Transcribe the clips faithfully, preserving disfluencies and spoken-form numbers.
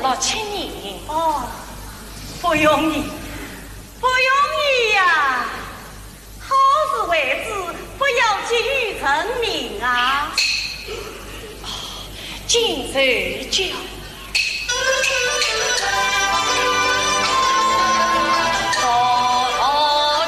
六七年。哦，不容易，不容易呀！好自为之，不要急于成名啊！今日就啊，好啊，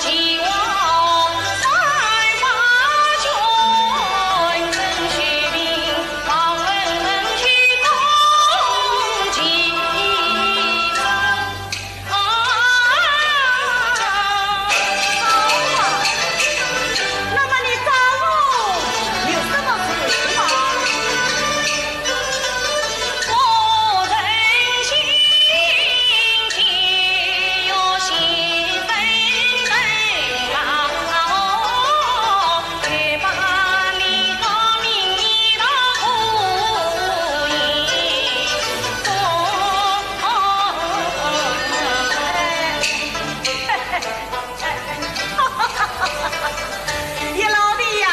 那么你找我有什么事吗？叶老弟呀，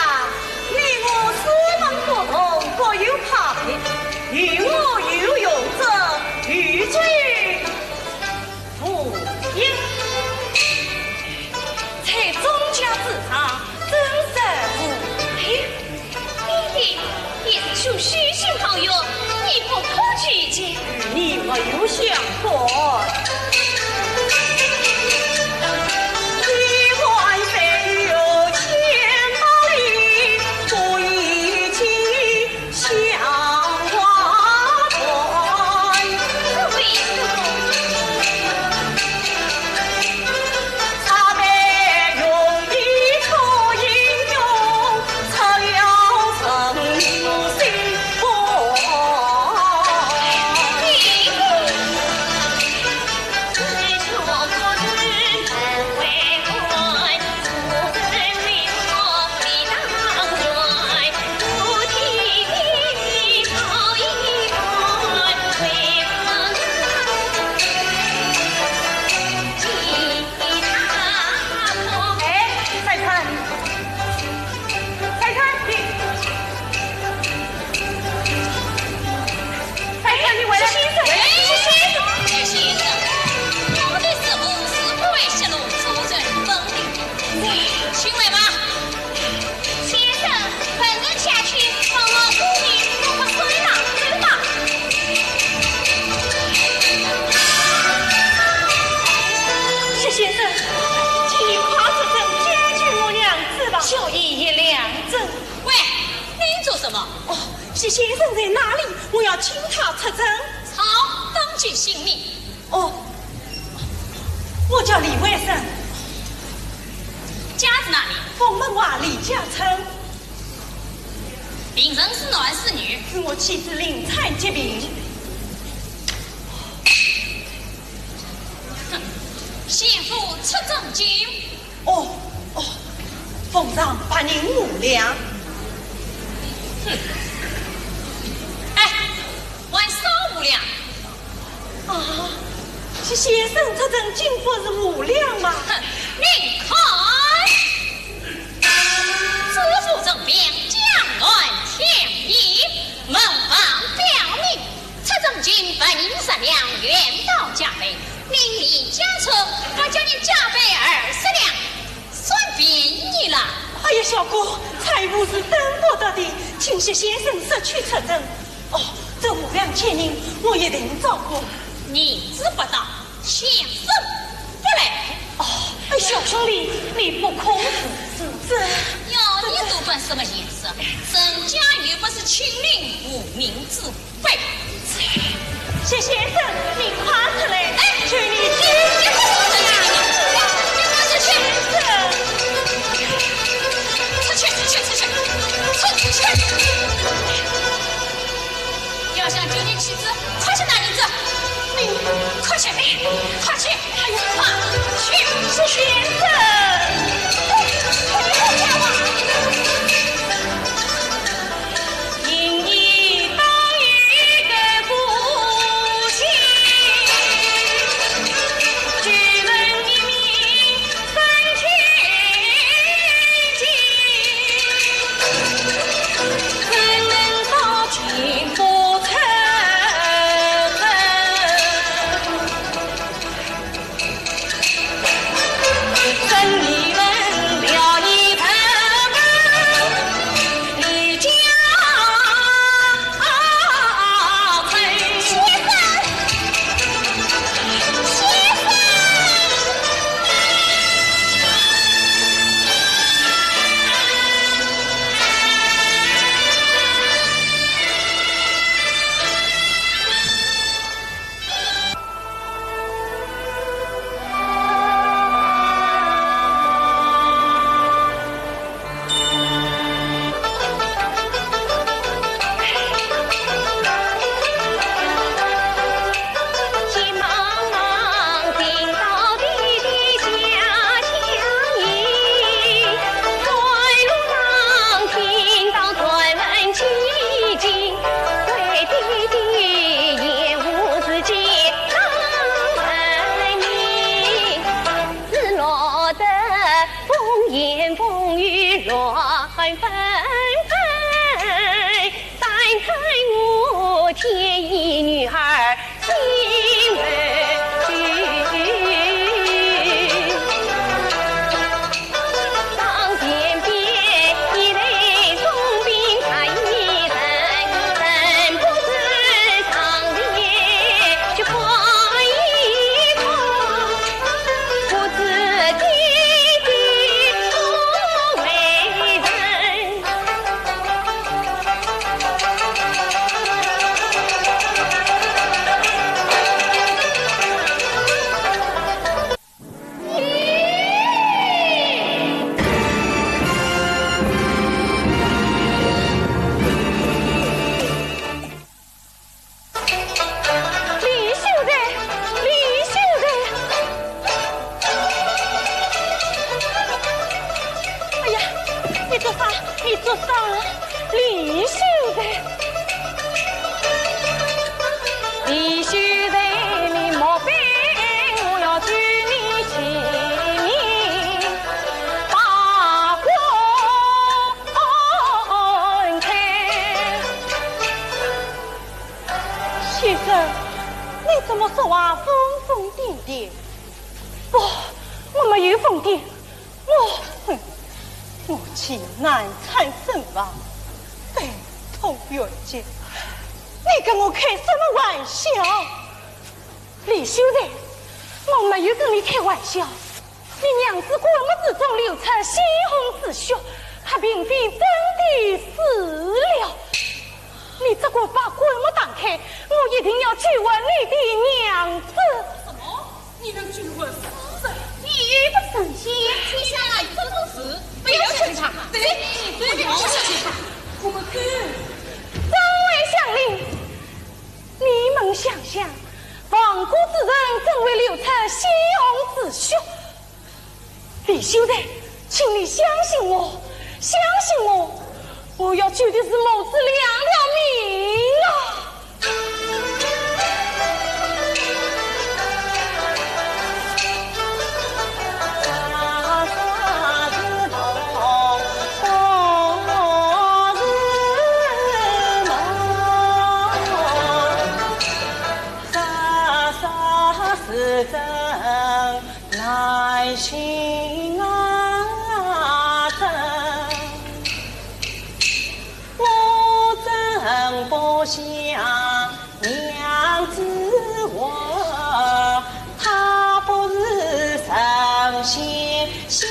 你我师门不同，各有派别，与我有用者，与君无益。在众家之上，真是无益。 你的也是兄弟新朋友，你不可拒绝。与你没有相干。哎，赛川，赛川，你，赛川，你回来。石先生，哎，石先生，石先生，我的师父是不会泄露出人本领的。请回吧。先生，本人下去，帮我姑爷做个手吧，走吧。 石先生，请你快出阵，解救我娘子吧。就一一两阵。喂，你做什么？哦，石先生在哪里？我要请他出阵。好，当即姓名。哦，我叫李惠生。家住哪里？凤门外李家村。病人是男是女？是我妻子临产急病。 哼，先父出征金。哦，哦，奉上白银五两。哼，哎，还少五两。啊，石先生出征金不是五两吗？哼，你看。 知府任命，江南天意，门房表明，出征金白银十两，原到加倍，另另加出，我叫你加倍二十两，算便宜了。哎呀，小哥，财物是等不得的，请石先生速去出征。哦，这五两金银我一定照顾。银子不到， 钱送不来。哦，哎，小兄弟，你不可自私。这，这，要你多管什么闲事？人家又不是亲命无名之辈。石先生，你快出来，哎，求你救救我呀！你快出去！石先生。出去，出去，出去，出去！ 要想救你妻子，快去拿银子。你快去，快去，哎呀，快去！石先生，哎，哎，哎，哎，言风雨乱纷纷，但盼我天意女儿心为君。当前边一类总兵派一人，人不知上列去看一看。 不知爹爹不为人。李秀才，李秀才！哎呀，你做啥？你做啥？李秀才！李秀才，你莫悲，我要救你，救你把关开。 先生，你怎么说话疯疯癫癫？不，我没有疯癫，我，哼，我妻难产身亡，悲痛欲绝，你跟我开什么玩笑？李秀才，我没有跟你开玩笑。 你娘子棺木之中流出鲜红之血，她并非真的死了。你只管把棺木打开，我一定要救活你的娘子。什么？你能救活死人？你又不是神仙，天下哪有这种事？不要相信他。对，不要相信他。我们去。众位乡邻，你们想想，亡国之人怎会流出鲜红之血？ 李秀才，请你相信我，相信我，我要救的是母子两条命啊！难行啊，真，我真不想娘子活，她不是神仙下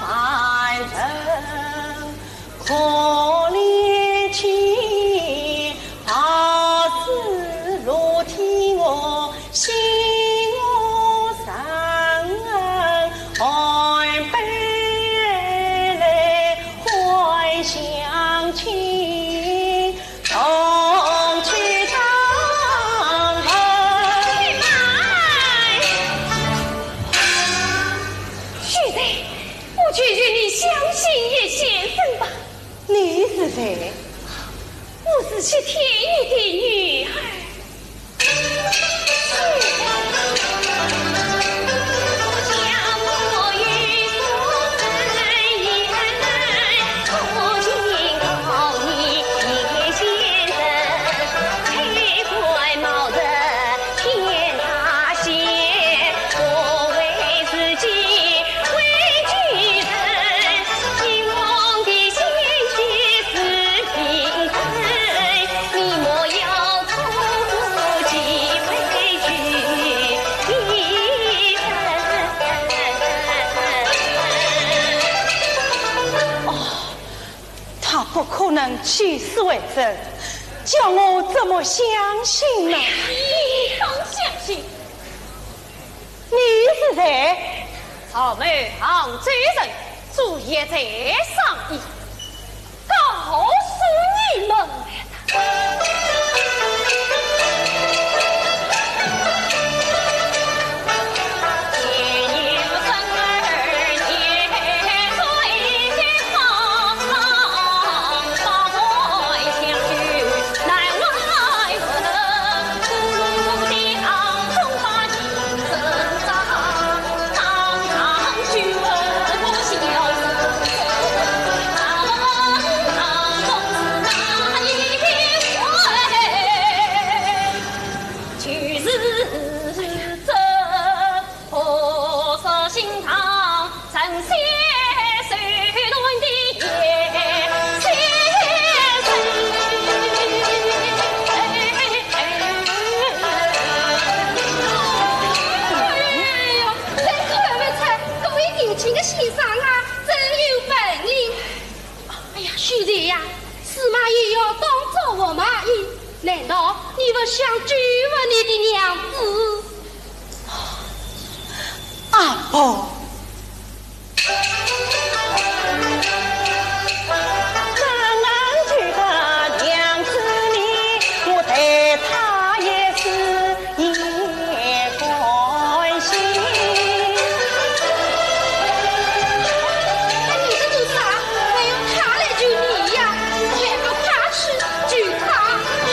凡人。 可怜妻，她是落体我心我伤，寒悲泪欢相亲，同去当头。秀才，我求求你相信叶先生吧。 你是谁？我是谢天意的女儿。哦，他不可能起死回生，叫我怎么相信呢？你当相信。 你是谁？曹某杭州人，住业在商议，告诉你们。想救活你的娘子。阿婆。 你在做啥？还要他来救你呀？还不快去救他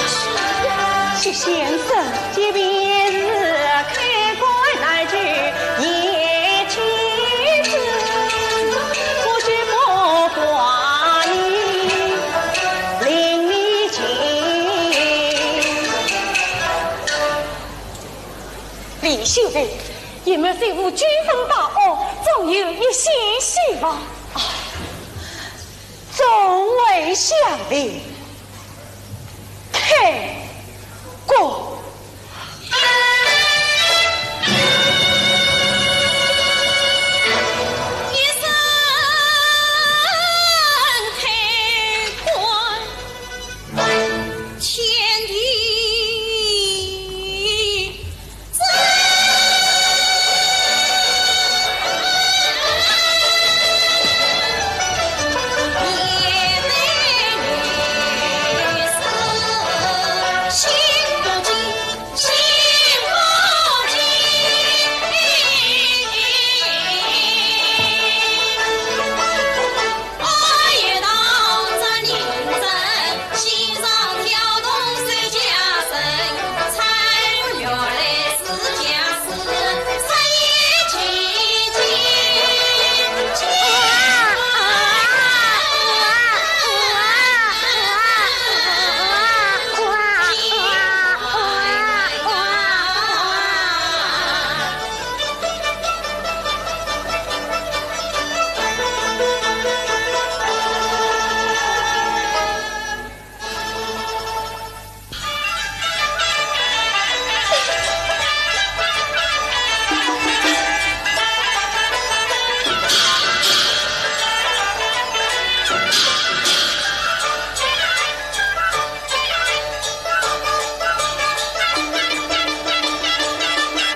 去呀！薛先生，这便是开棺来救贤妻子，我绝不怪你，令你情。李秀才， 你们虽无九分八恶，总有一线希望。啊，众位乡邻，开锅！一声开棺，天地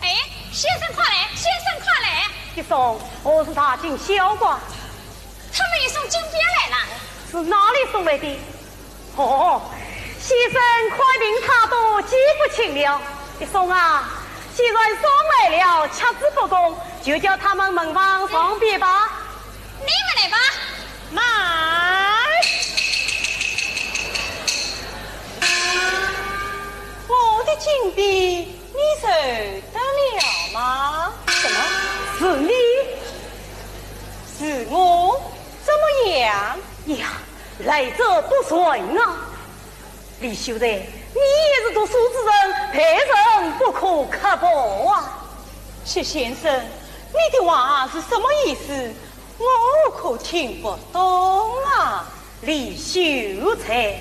哎，先生快来，先生快来！一送，何事大惊小怪？他们也送金匾来了。是哪里送来的？哦，先生看病太多，记不清了。一送啊，既然送来了，却之不恭，就叫他们门房上匾吧。 你们来吧。慢！我的金匾你认得了吗？什么？是你？是我？怎么样？呀，来者不善啊！ 李秀才，你也是读书之人，被人不可刻薄啊。薛先生，你的话是什么意思？我可听不懂啊。李秀才。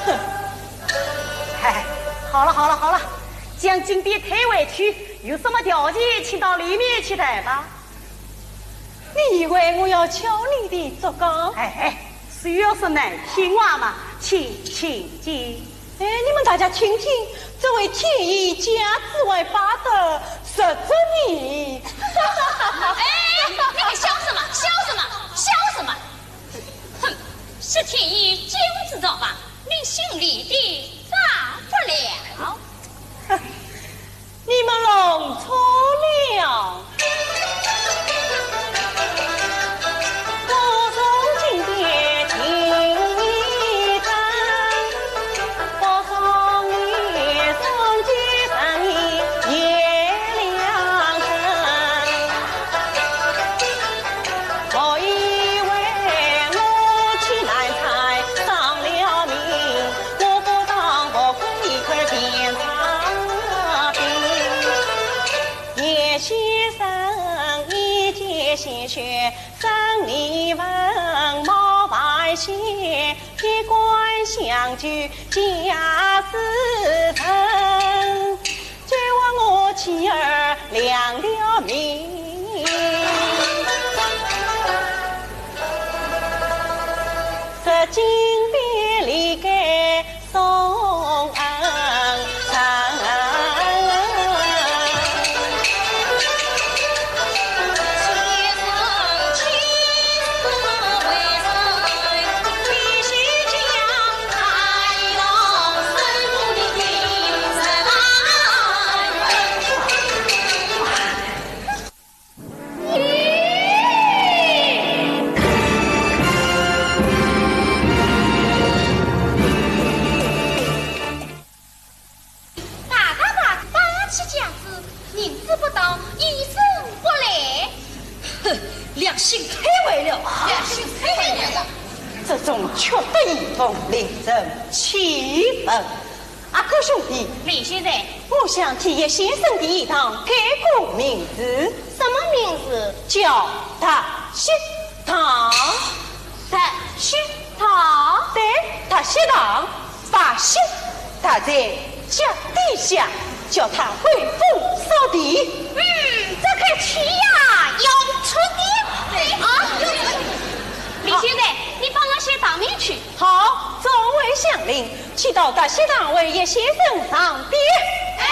哼，哎，好了，好了，好了，将金匾退回去，有什么条件，请到里面去谈吧。你以为我要敲你的竹杠？哎，哎，谁要说难听话嘛，请，请进。哎，你们大家听听，这位天意假紫薇八德，实则你。哎，你们笑什么？笑什么？笑什么？哼，是天意假紫薇吧，你心里的长不了。你们老学生你文，貌白皙，衣冠相具，家世成。 就我妻儿两条命，这金匾礼给送上。大大大，打起架子，银子不到，医生不来。哼，良心开坏了啊！良心开坏了。这种缺德义风，令人气愤。 阿哥兄弟，李先生，我想替叶先生的学堂改个名字。什么名字？叫大学堂。大学堂？对，大学堂，大学，大在脚底下，叫它威风扫地。嗯，这口气呀，要出的。哎，啊，李先生，你帮我写上面去。 好，众位乡邻，去到大学堂为叶先生上匾。哎。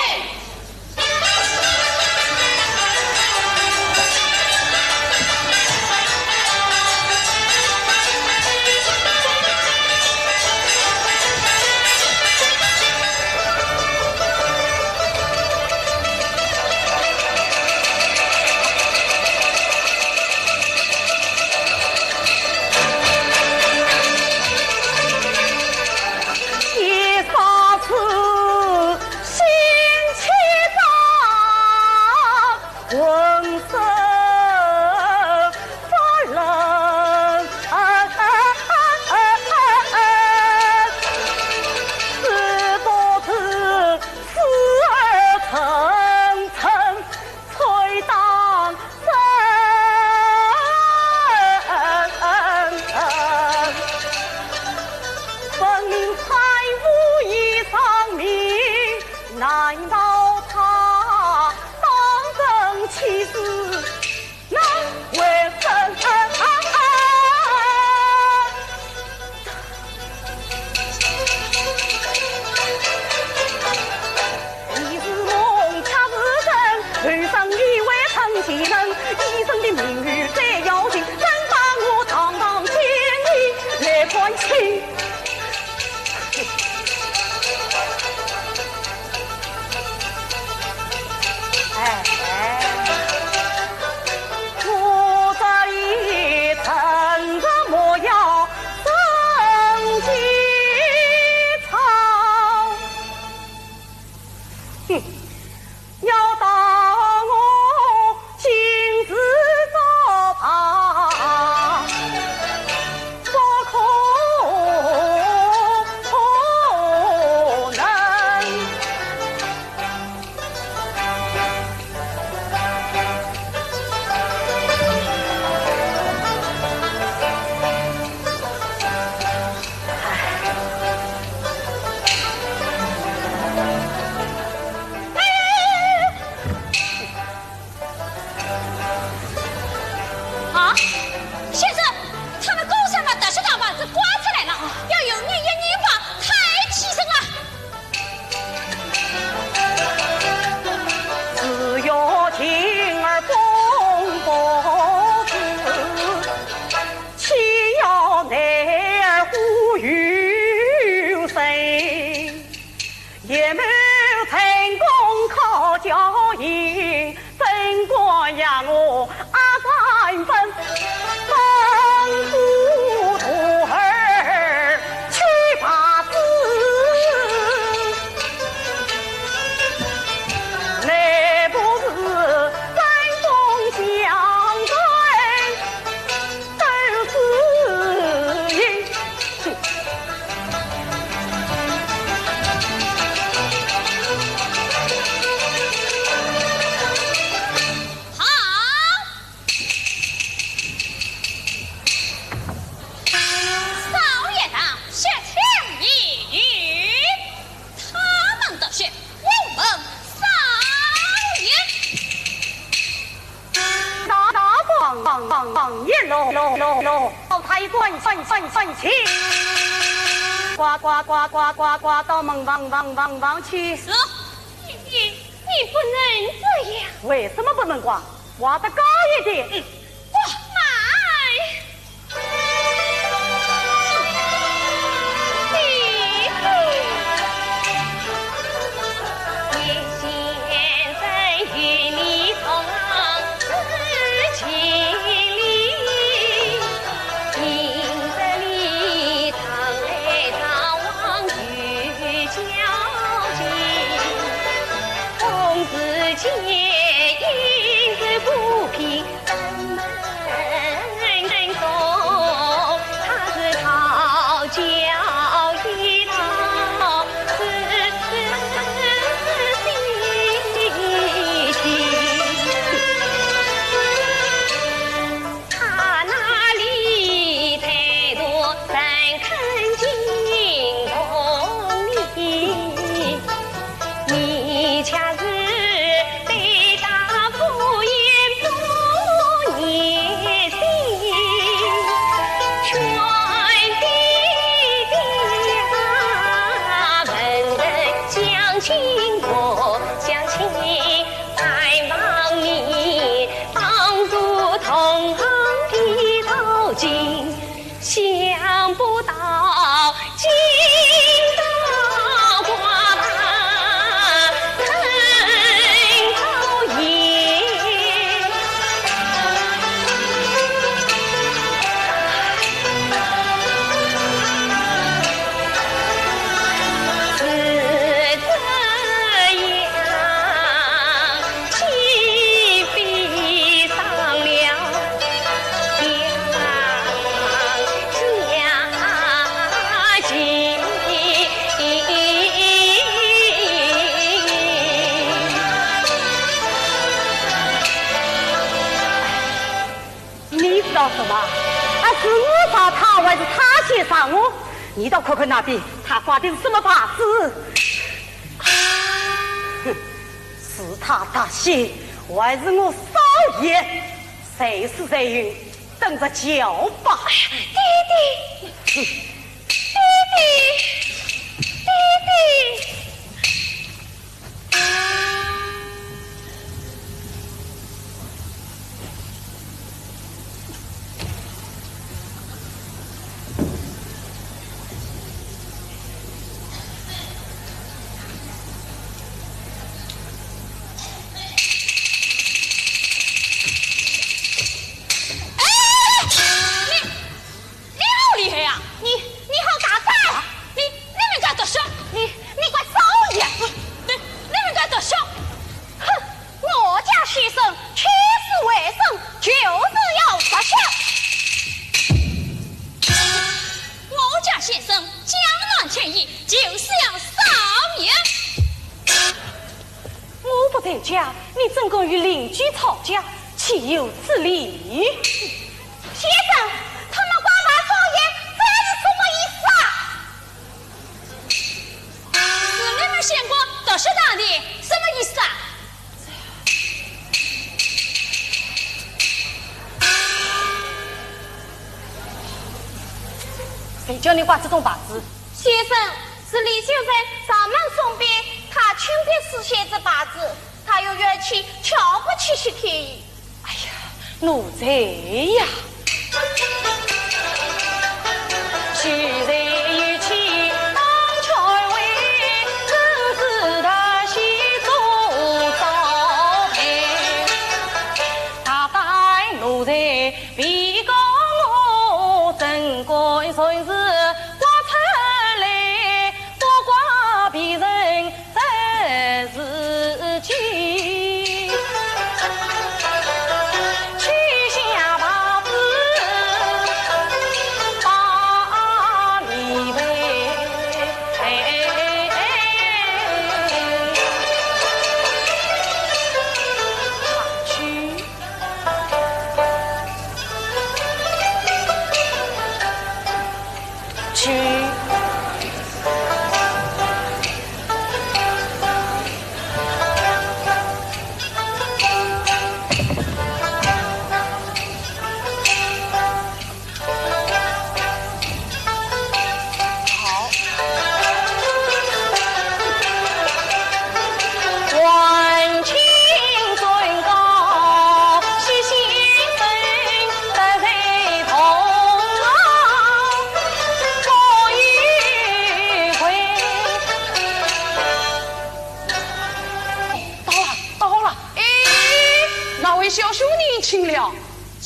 啊，先生，他们刚才把大学堂牌子挂出来了，要有人一人吧，太气人了。一路路路路，到太官山山山去。呱呱呱呱呱呱，到门房房房房去。是，你你你不能这样。为什么不能呱？话得高一点。嗯，呱。慢。你你。你知道什么？啊，是我杀他，还是他先杀我？你倒看看那边，他挂的是什么牌子？哼，是他大喜，还是我少爷？谁死谁有，等着瞧吧。哎呀，爹爹，爹爹，爹爹。 你好厉害呀！你，你好大胆！你，你们敢读书？你，你敢少爷！你，你们敢读书？哼，我家先生起死回生，就是要读书。我家先生江南劝义，就是要扫民。 我不在家，你怎敢与邻居吵架？岂有此理！先生，他们管他少爷，这是什么意思啊？是你们先官读书大的，什么意思啊？谁叫你挂这种牌子？先生，是李秀才上门送饼，他亲笔书写这牌子， 他有怨气，瞧不起薛天意。哎呀，奴才呀！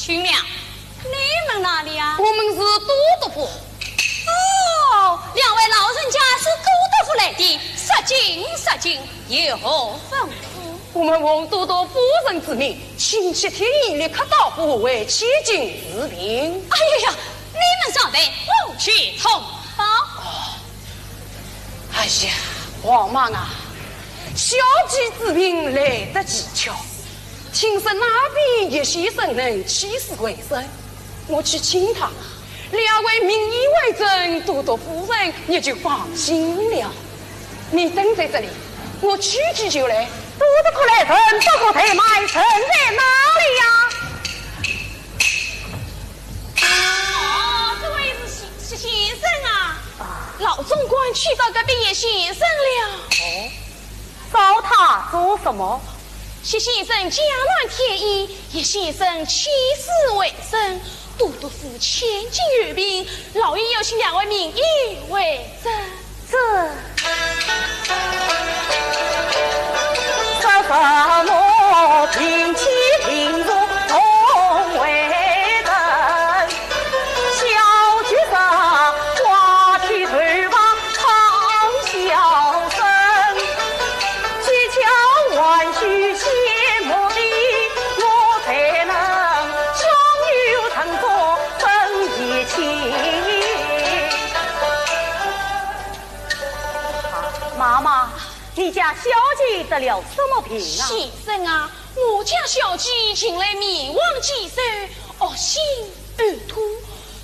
新娘，你们哪里啊？我们是都督府。哦，两位老人家是都督府来的，失敬失敬，有何吩咐？我们奉都督夫人之命，星期天立刻到府为千金治病。哎呀呀，你们稍待，我去通报。哎呀，王妈啊，小姐之病来得奇巧，听说那边叶先生能起死回生，我去请他，两位名医为证，都督夫人也就放心了。你等在这里，我去去就来。都督府来人，不可怠慢，人在哪里呀？哦，这位是徐，徐先生啊。啊。老总管去找隔壁叶先生了。哦，找他做什么？徐先生江南天医，叶先生起死回生，都督府千金有病，老爷要请两位名医为证。 这，说什么病起病除总为证，小姐说话起头发好小生，技巧还需先磨的，我才能胸有成竹真义气。 妈妈，你家小姐得了什么病啊？先生啊，我家小姐近来面黄肌瘦，恶心呕吐，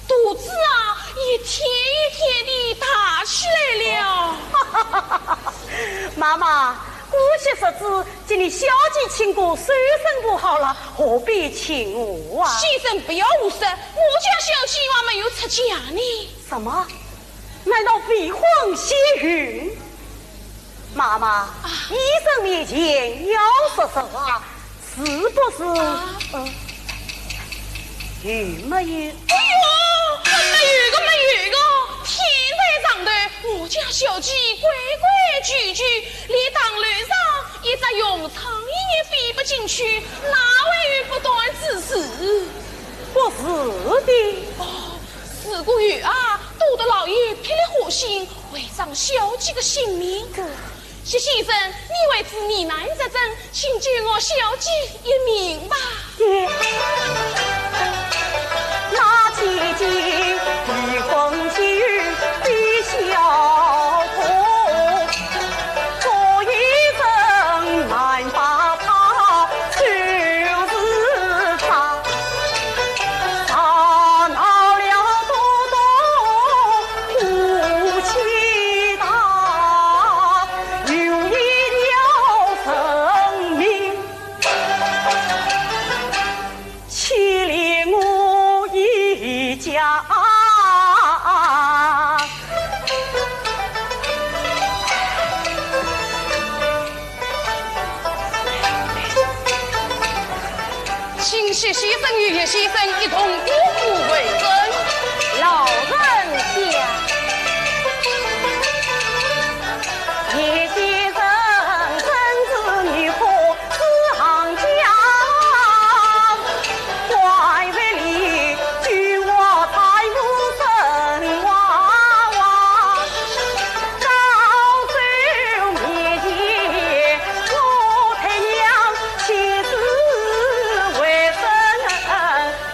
肚子啊一天一天地大起来了。妈妈，姑息说子，给你小姐请个收生婆好了，何必请我啊？先生不要胡说，我家小姐还没有出嫁呢。什么？ 难道非黄先孕？妈妈，啊。医生面前要说实话，是不是？啊。嗯，有没有？哎呦，没有个，没有个，天台上头，我家小姐规规矩矩，连堂楼上一只蛹苍蝇也飞不进去，哪会有不端之事？不是的。哦， 如果有啊，都督老爷霹雳火星，会伤小姐个性命。这，徐先生，你为此疑难杂症，请救我小姐一命吧。爹，那姐姐比风起云比小婆，这一生难把她就是她。 打闹了都督夫妻档，有一条人命，牵连我一家。 请徐先生与叶先生一同到府为证。老人家。叶先生真是女科之行家，怪不得你救我在无生娃娃。 朝朝面前我太娘，起死回生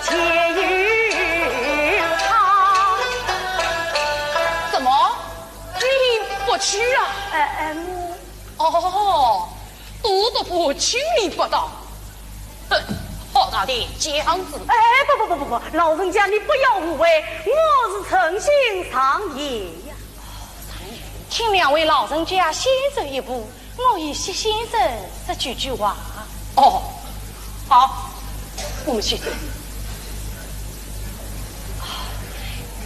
且有她。怎么？你不去啊？哎，哎，我……哦， 都督府轻易不到。哼，好大的架子！哎，不不不不不，老人家你不要误会，我是诚心上言呀。请两位老人家先走一步，我与徐先生说几句话。哦，好，我们先走。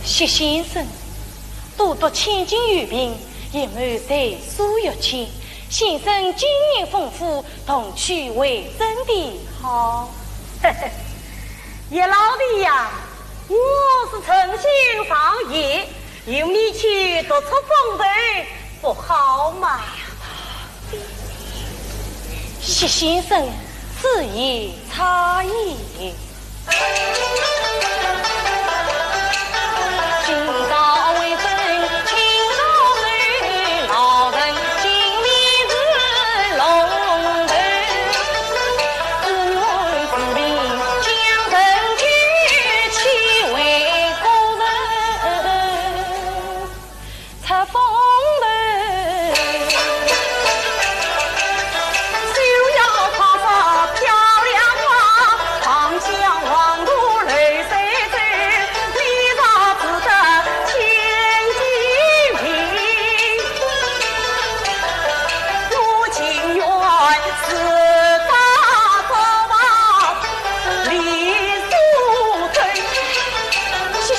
徐先生，都督千金有病，叶某才疏学浅， 先生经验丰富，同去为证的好。叶老弟呀，我是诚心上言，由你去督促风头，不好吗？徐先生此言差矣。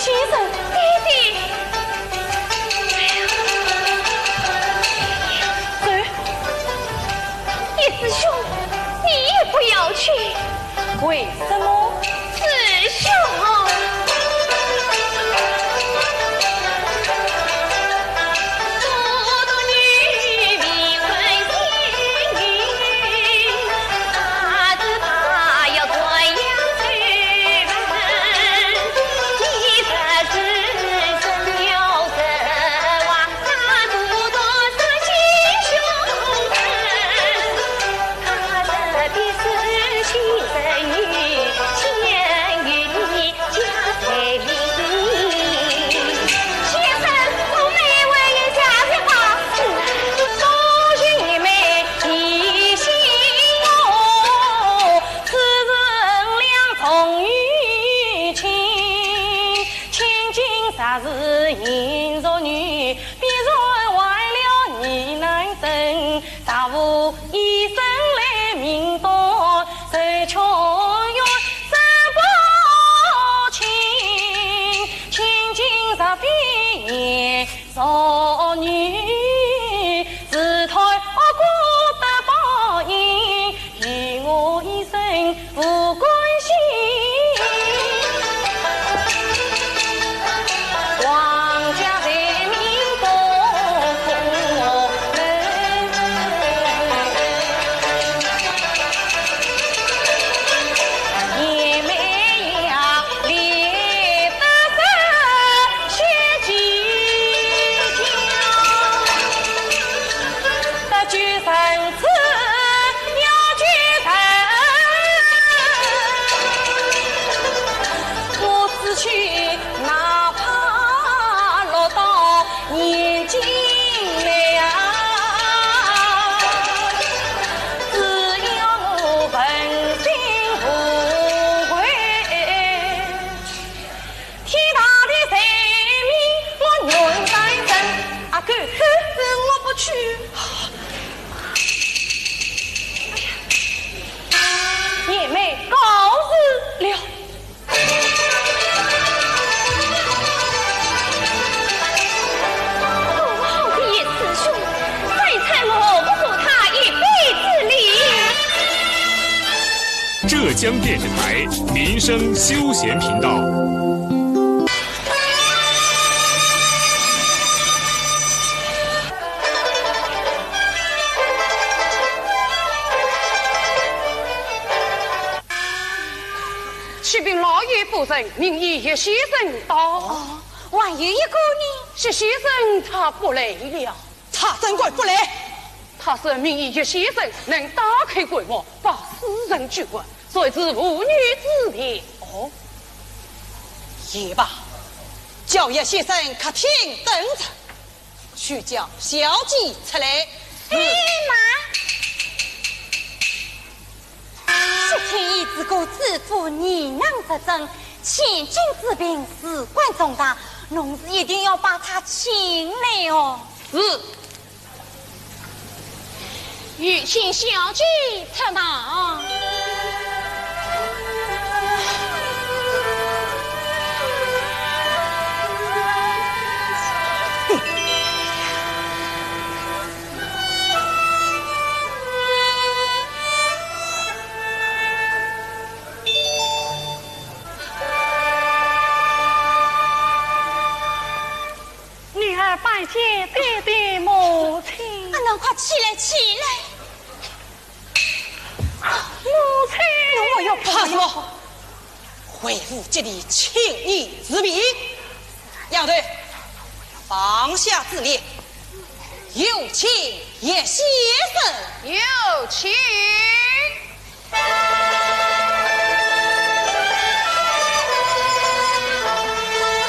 先生，爹爹。走。叶师兄，你也不要去。为什么？师兄。天大的罪名，我愿担承。阿狗，狗，我不去。贤妹告辞了。不好的叶师兄，再猜我不助他一臂之力。 浙江电视台民生休闲频道。启禀老爷夫人，名医叶先生到。哦，还有一个呢？叶先生他不来了。 他怎会不来？他说名医叶先生能打开棺木，把死人救活，说是父女之命。哦，也罢，叫叶先生客厅等着，去叫小姐出来。哎，慢！雪清庵之故，知府疑难杂症，千金之病，事关重大，侬是一定要把他请来哦。是。 有请小姐出堂。女儿拜见爹爹母亲。啊，侬快起来，起来！母亲。侬还要怕什么？为父给你请医治病。丫头，放下珠帘，有请叶先生。有请。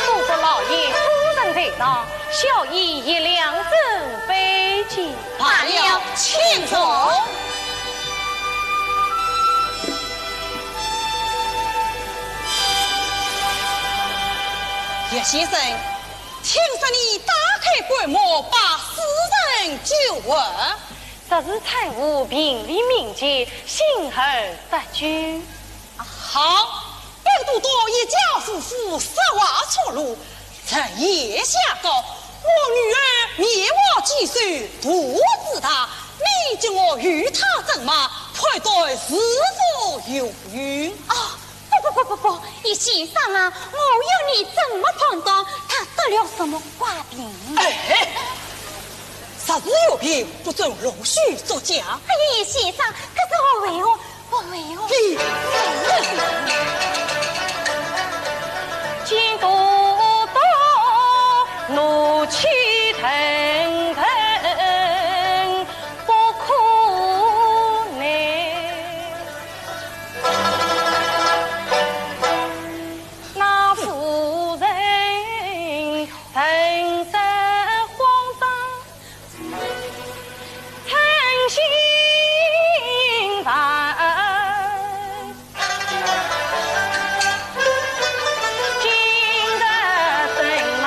多得老爷夫人在上，小医一两准备。 罢了，请坐。叶先生，听说你打开棺木，把死人救活。实是产妇病危敏急，幸而得救。 好，本都督一家夫妇实话出露，昨夜下告，我女儿面黄肌瘦，肚子大，你叫我与她怎么判断是否有孕？啊，不不不不不，叶先生啊，我要你怎么判断她得了什么怪病？哎，若是有病，不准弄虚作假。哎呀，叶先生，可是我为何 不会哦。你见都督怒气腾腾不可耐。那夫人顿时慌张 诚心烦。今日怎么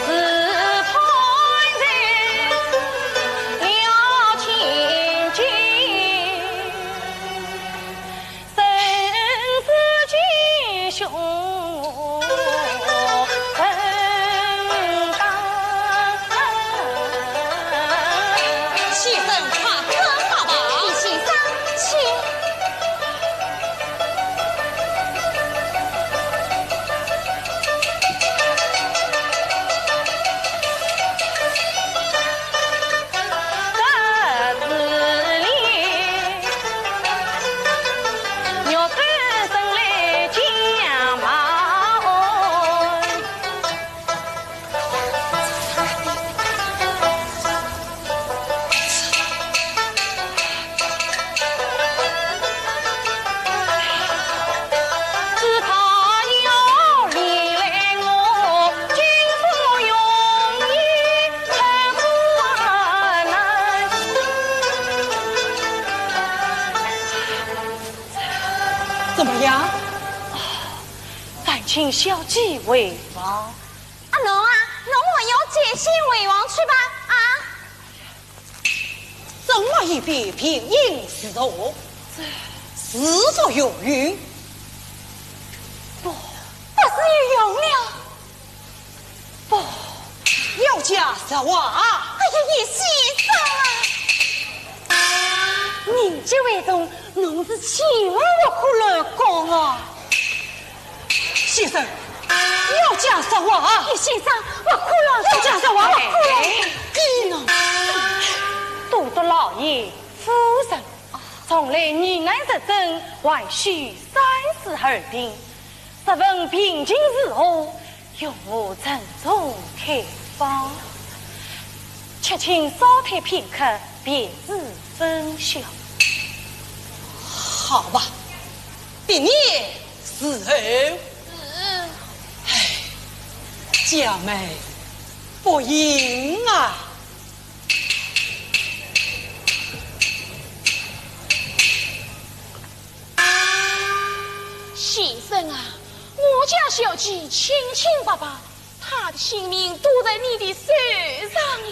是判在了千金？ 生死吉凶分当。先生，快请吧。叶先生，请。 怎么样？烦请小姐回房。啊，喏啊，喏，我要接信回房去吧，啊。 怎么一边病因如何？是否有孕？不，不是有孕了。不，要讲实话。哎呀，叶先生啊，人家为中，侬是千万不可乱讲啊。 先生，要讲实话啊！叶先生，我可要讲，要讲实话，我可要讲。哎，你呢？都督老爷、夫人，从来疑难杂症，还需三思而定。若问病情如何，由我从中开方。且请稍待片刻，便是分晓。好吧，别念 是。唉，家门不幸啊。先生啊，我家小姐清清白白， 她的性命都在你的手上了。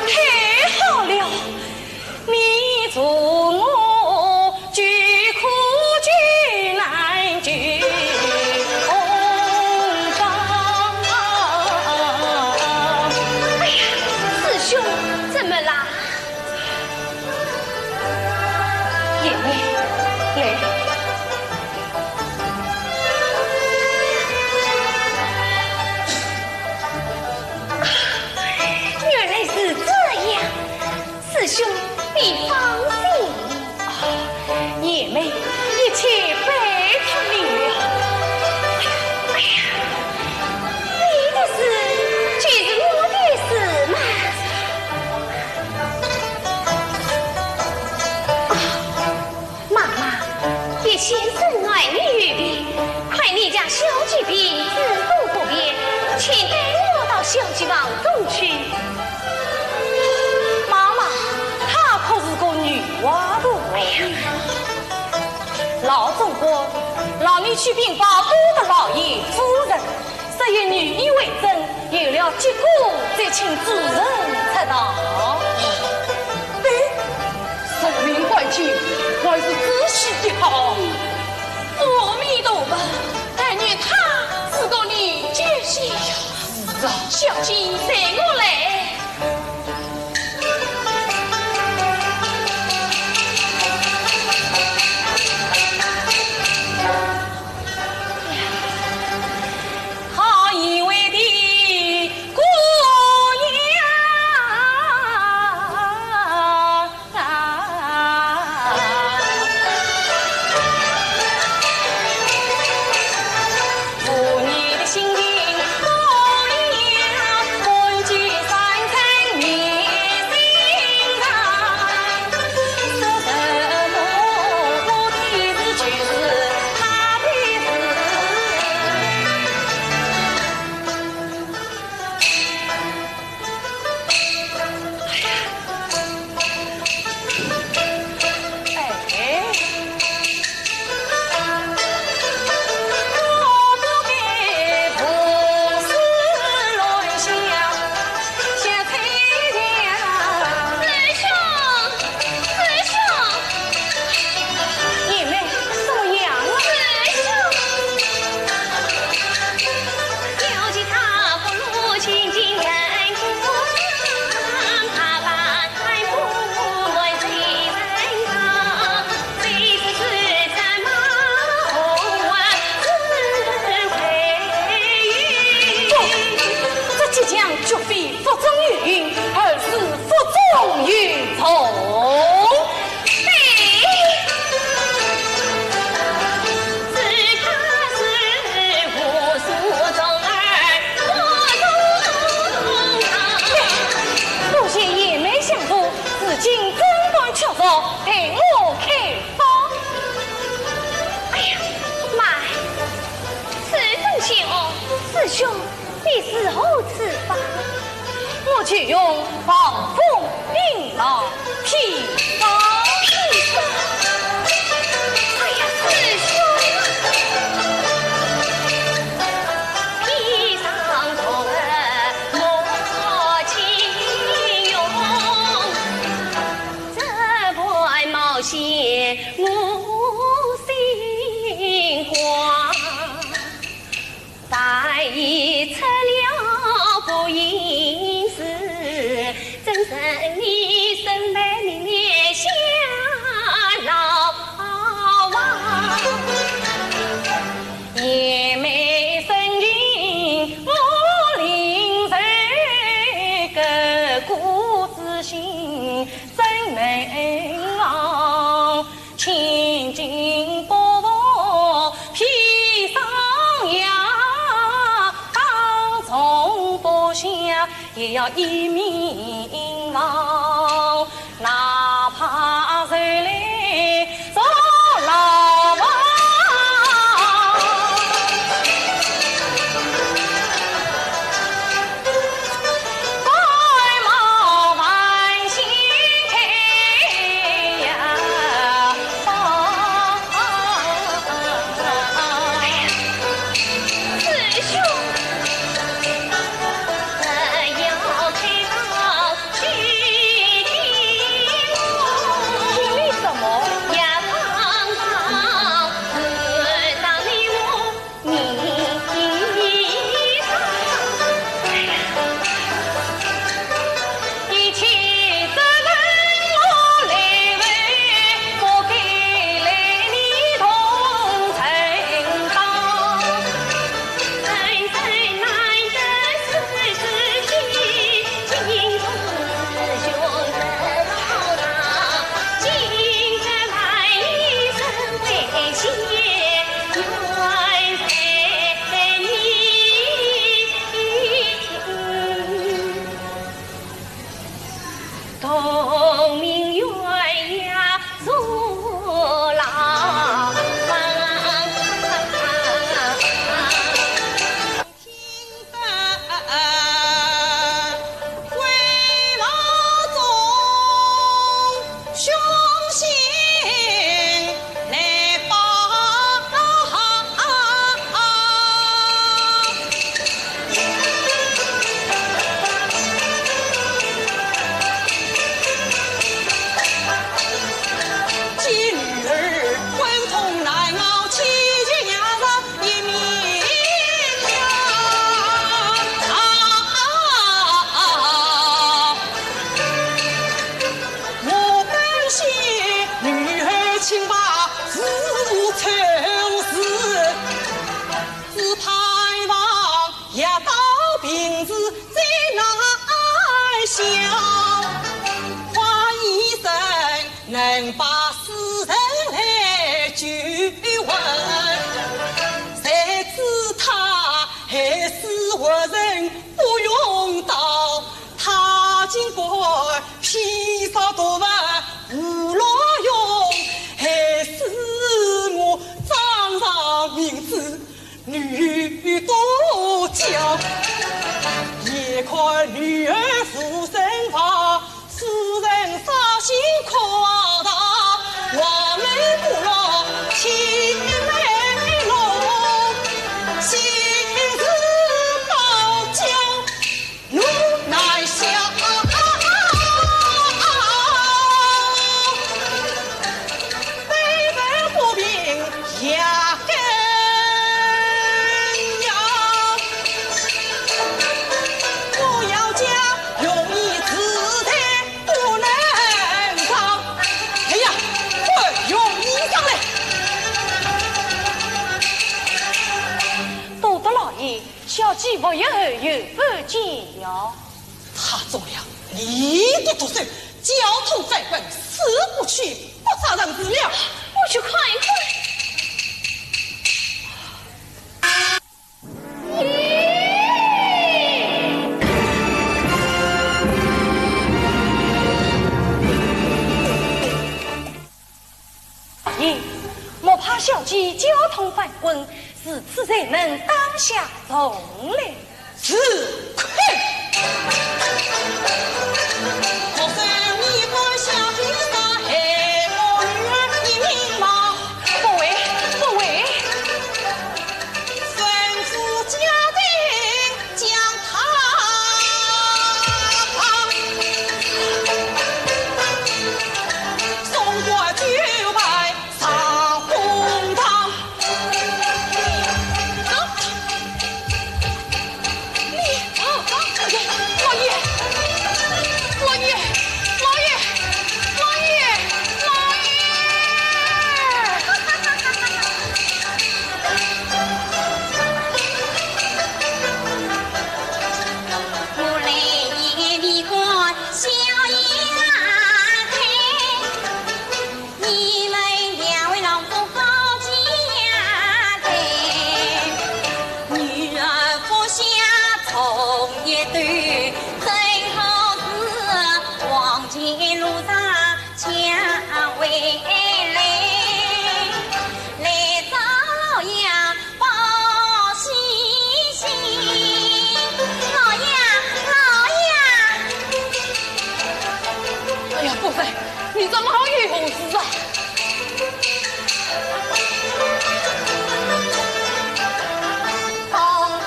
太好了！哎呀，师兄，怎么啦？ 妹妹，来。原来是这样，师兄，你放心。啊，妹妹，一切拜托你了。哎呀，你的事就是我的事嘛。 妈妈，叶先生爱你有别，看你家小姐病重不便，请带我到小姐房中去。妈妈，她可是个女娃头。哎呀，老总管让你去禀报都督老爷、夫人， 说有女医为证，有了结果再请主人出堂。对，人命关天，还是仔细的好。阿弥陀佛，但愿她是个女救星。是啊。小姐，随我来。 好一位的姑娘啊！ 师兄，师兄。 妹妹，怎么样啊？不，这激将绝非 腹中有孕，而是腹中有虫。对，多谢贤妹相助，如今诊断确凿，待我开方。哎呀，慢，此中邪药，师兄， 你如何处方？我就用防风冰牢砒霜。砒霜？哎呀，师兄！砒霜毒物莫轻用，这般冒险我心慌。 待已出了不幸事，怎忍你身背名列下牢房？贤妹深情我领受，隔孤之心怎能忘？ 千金不服砒霜药，当众不下也要一命亡，哪怕受累坐牢房。 哎呀，笑话一声，能把世人来救魂。谁知他害死活人不用刀，他竟敢披上毒物胡乱用，害死我掌上明珠 女多娇，一看女儿无人望，夫人伤心哭大，望梅不落青梅楼，心事宝剑 怒难消。悲愤不平压根芽，不要讲容易自在不能防。哎呀，快容易上来！多得老爷， 小姐无意后有不见哟。他中了你的毒手，交通犯规，死不屈，不杀人是了。我去看一看。咦，莫怕小姐交通犯规，如此罪名当下重来。 是，嘿！我说你不想你杀害我女儿的命吗？不会，不会。吩咐家丁将他送过九拜 上公堂。你，老爷，老爷，老爷，老爷，老爷，老爷。我来也你个小丫头， 你们两位老夫好姐妹，女儿服下重一对，最好是往前路上抢回来，来找老爷 报喜信。老爷，老爷！哎呀，夫人，你这么好有事啊？奉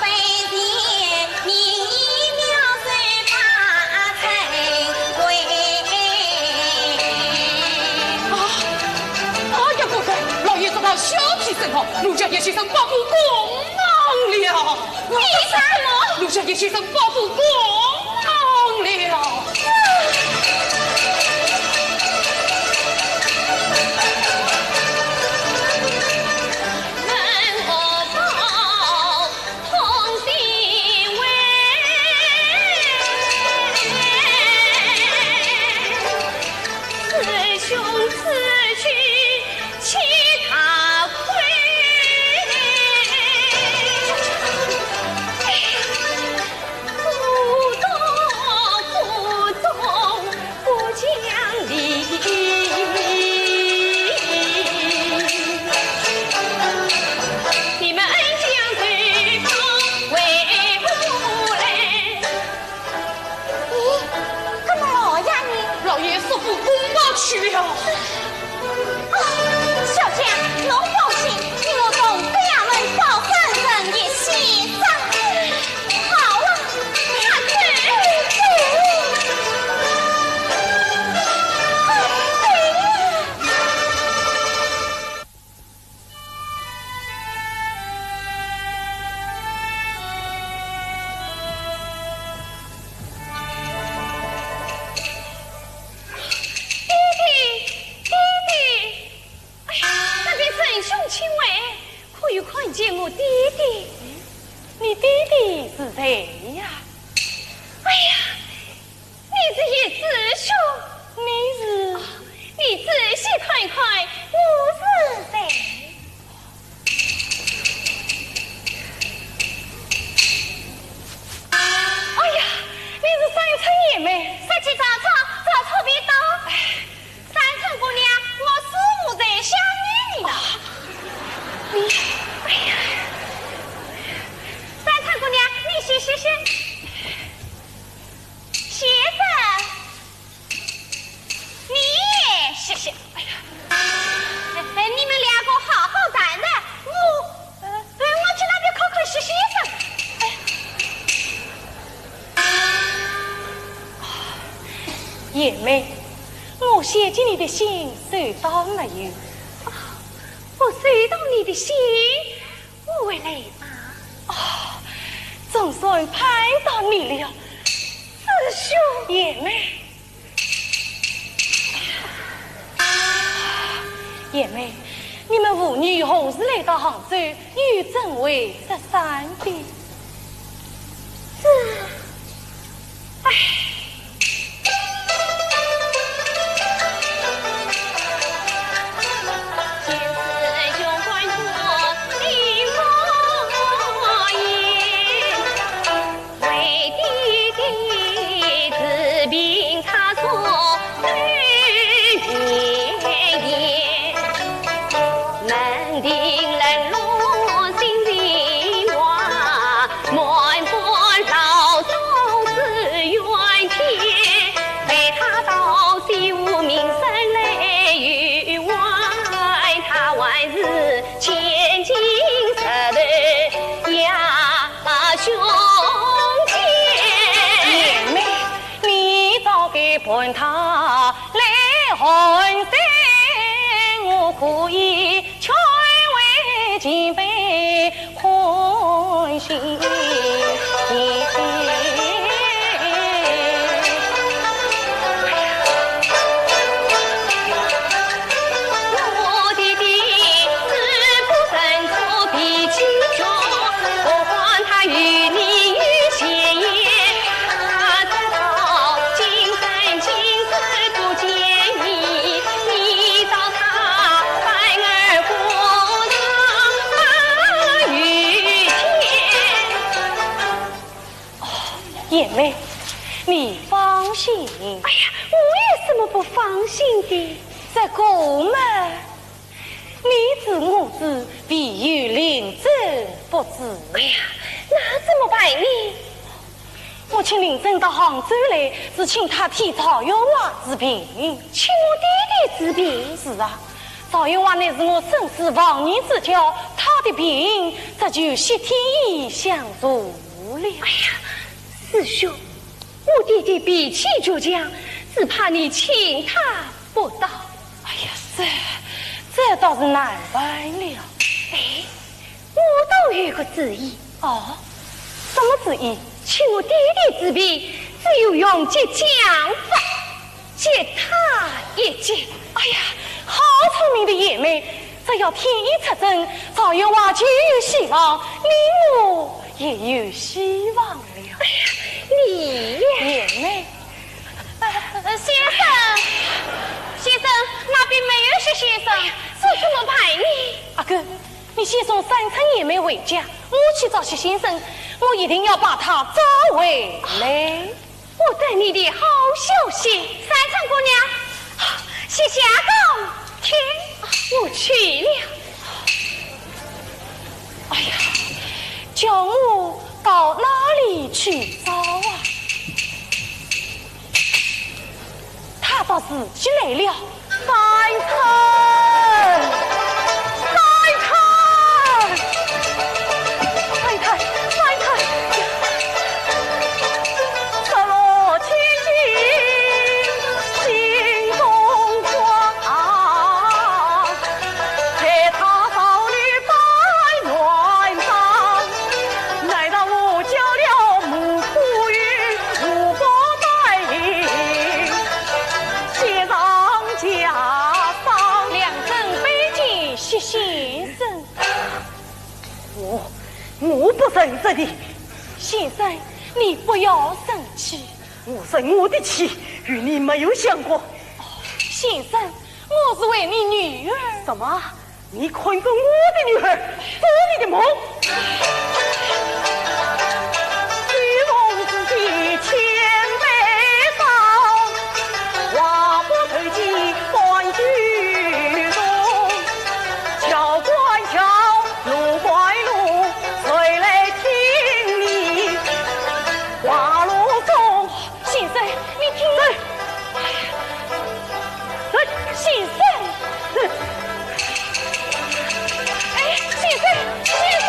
杯前，明言表示把陈贵。啊，哎呀，夫人，老爷这套小气甚好，奴家也是 报不公堂了。为什么？奴家也是报不公堂了。咦，搿么老爷呢？老爷束缚公堂去了。啊，小姐，侬放心，我同爹娘们保证一切。好啊，快走。爹爹，爹爹！哎呀，那边仁兄请安，可有看见我爹爹？你爹爹是谁呀？哎呀，你贤妹，我写给你的信收到没有？哦，我收到你的信，我回来吧。哦，总算盼到你了。师兄。贤妹。贤妹，你们父女何时来到杭州，又怎会失散的？这，唉。贤妹，你早该伴他来寒山，我可以劝慰几番。 贤妹，你放心。哎呀，我有什么不放心的？这个嘛，你知我知，唯有令尊不知。哎呀，那怎么办呢？我请令尊到杭州来，是请他替赵员外治病。请我爹爹治病？是啊，赵员外乃是我生死忘年之交，他的病这就悉听相助了。哎呀，师兄， 我爹爹脾气倔强，只怕你请他不到。哎呀，这，这倒是难办了。哎，我倒有个主意。哦？什么主意？请我爹爹治病，只有用激将法，激他一激。哎呀，好聪明的贤妹，只要天一出征，赵员外就有希望，你我 也有希望了。哎呀，你呀！贤妹。呃，先生，先生，那边没有薛先生。哎呀，这怎么办呢？阿哥，你先送三春贤妹回家，我去找薛先生，我一定要把他找回来。 我等你的好消息。三春姑娘，谢谢阿哥，请，我去了。哎呀，叫我到哪里去找啊？他倒自己来了。 三春，三春，三春，三春。梁真拜见薛先生。我，我不认识你。先生，你不要生气。我生我的气，与你没有相关。先生，我是为你女儿。什么？ 你看准我的女儿，做你的梦。 先生，你听。走。走。先生。哎，先生，先生。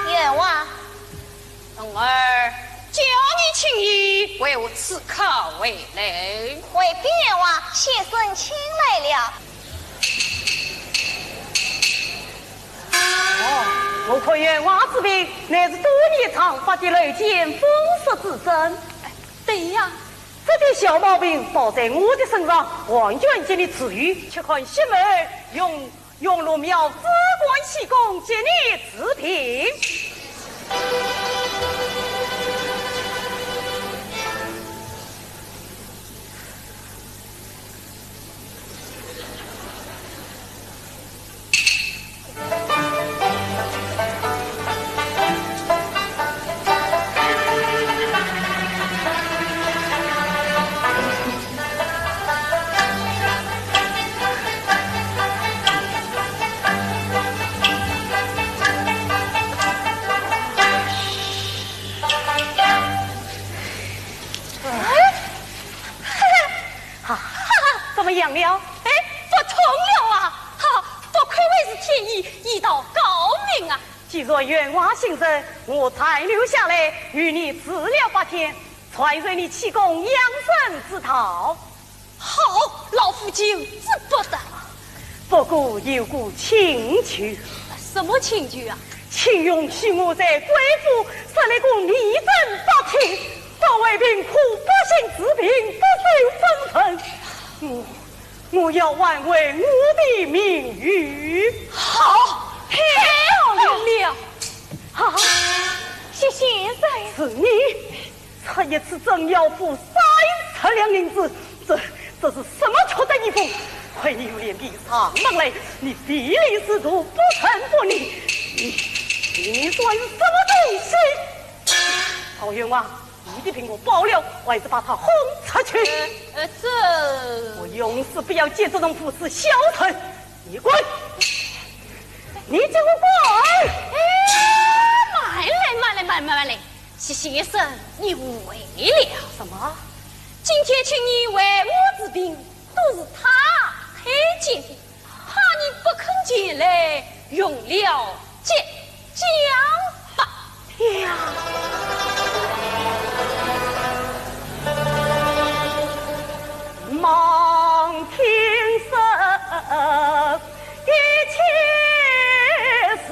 冤枉。童儿叫你请医，为何此刻回来？回禀冤枉，先生请来了。哦，我看冤枉之病，乃是多年常发的漏箭风湿之症。对呀，这点小毛病包在我的身上，完全给你治愈。且看雪梅用 用龙妙紫冠气功给你治病。哈哈，怎么样了？哎，不痛了啊！哈，不愧为是天医，医道高明啊！既然冤枉信神，我暂留下来，与你治疗八天，传授你气功养生之道。 好，老夫求之不得。不过有个请求。什么请求啊？请允许我在贵府设立个义诊八天，专为贫苦百姓治病，不收分文。我，我要挽回我的名誉。好，太好了。哈哈，薛先生。是你。 出一次诊要付三十两银子，这，这是什么出得意府？亏你有脸皮上门来，你唯利是图，不仁不义，你，你算什么东西？陶员外，你的病我包了，我还是把他轰出去。呃，呃，这……我永世不要见这种无耻小人，你滚！你给我滚！哎，慢来，慢来，慢来，慢来。 薛先生，你误会了。什么？今天请你为我治病，都是他推荐的，怕你不肯前来，用了激将法。呀！望天生，一切是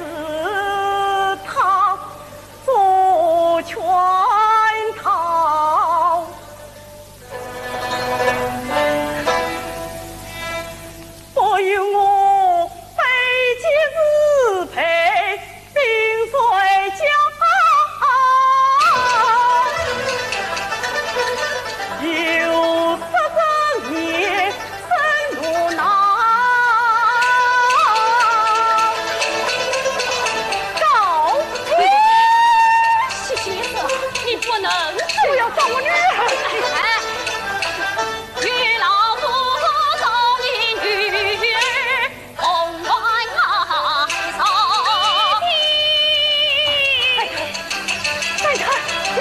他 做圈套。不由我非奸是配，并谁家有失人也。 怎么拿高？薛先生，你不能这样。不要伤我女儿！哎，与老夫送你女儿同返马上。哎，哎，呀！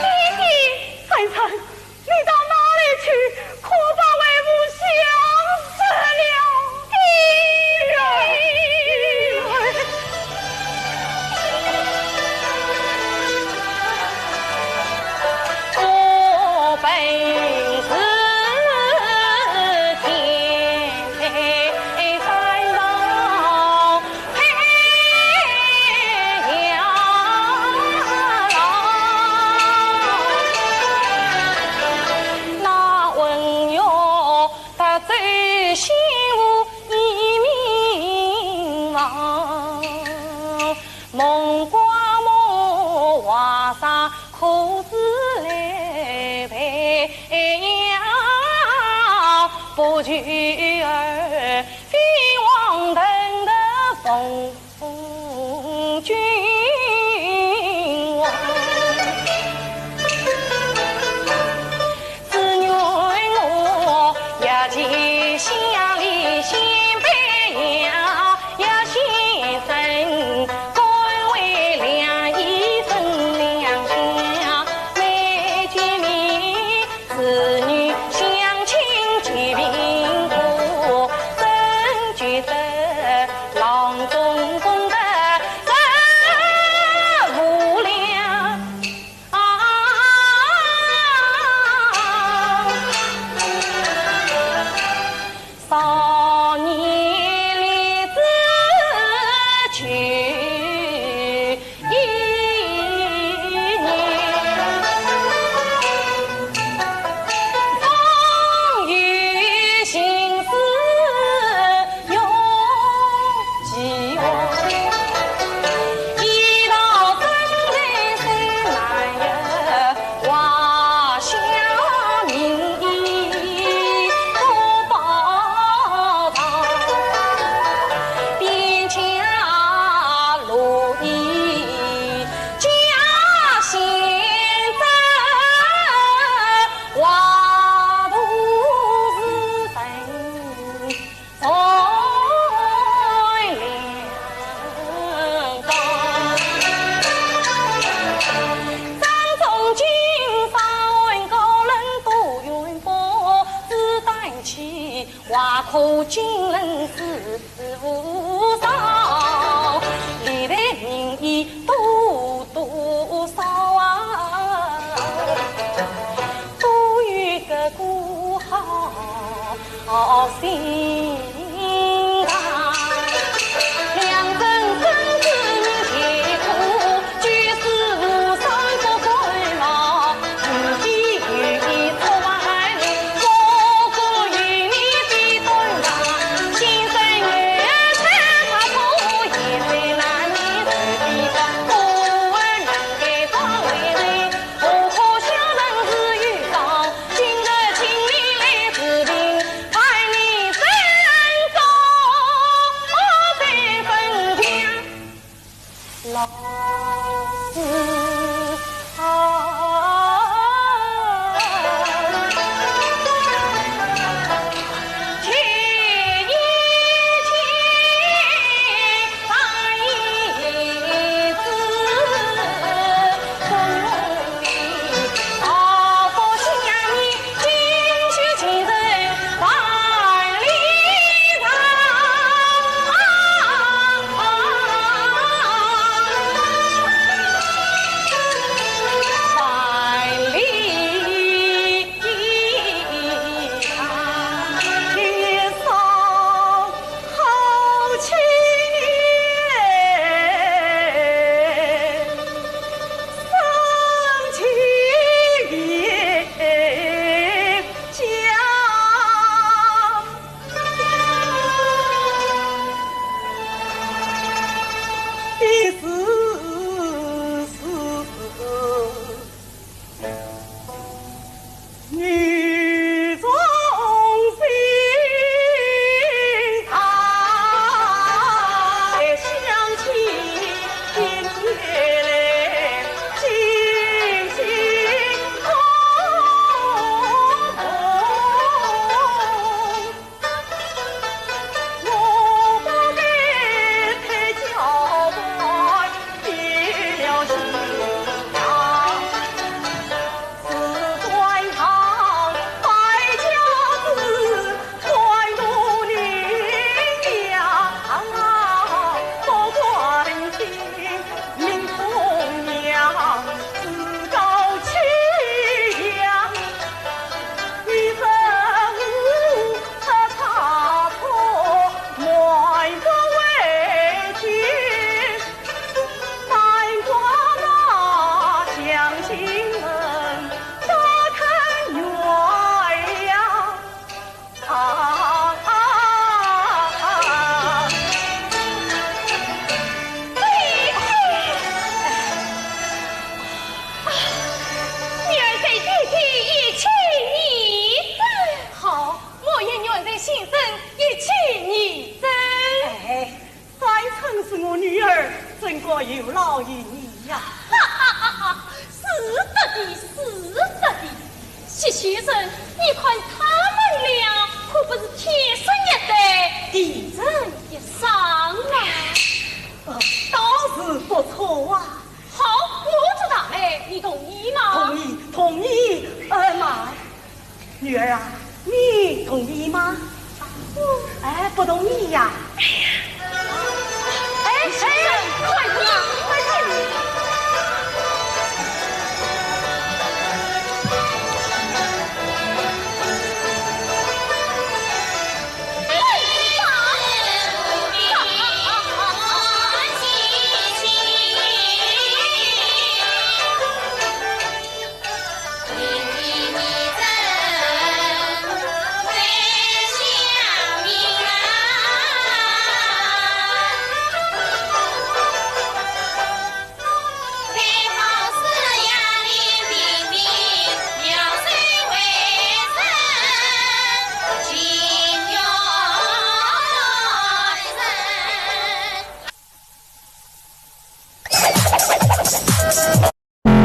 爹爹！三春， 你到哪里去？可把为父想死了。爹！我本是天山上花可尽人事无少，历代名医多多少啊，都有个个好心啊。良辰生死命皆苦， 老师啊，女儿在爹爹一气儿。好，我也愿在先生一气儿。哎，三春是我女儿，怎敢有劳于你呀？哈哈哈哈，是的，是的。 谢先生，你看他们俩可不是天生一对，地成一双啊。呃，倒是不错啊。好，我做大媒，你同意吗？同意，同意。呃，慢，女儿啊，你同意吗？ 哎，不同意呀。哎，哎，快看，快看。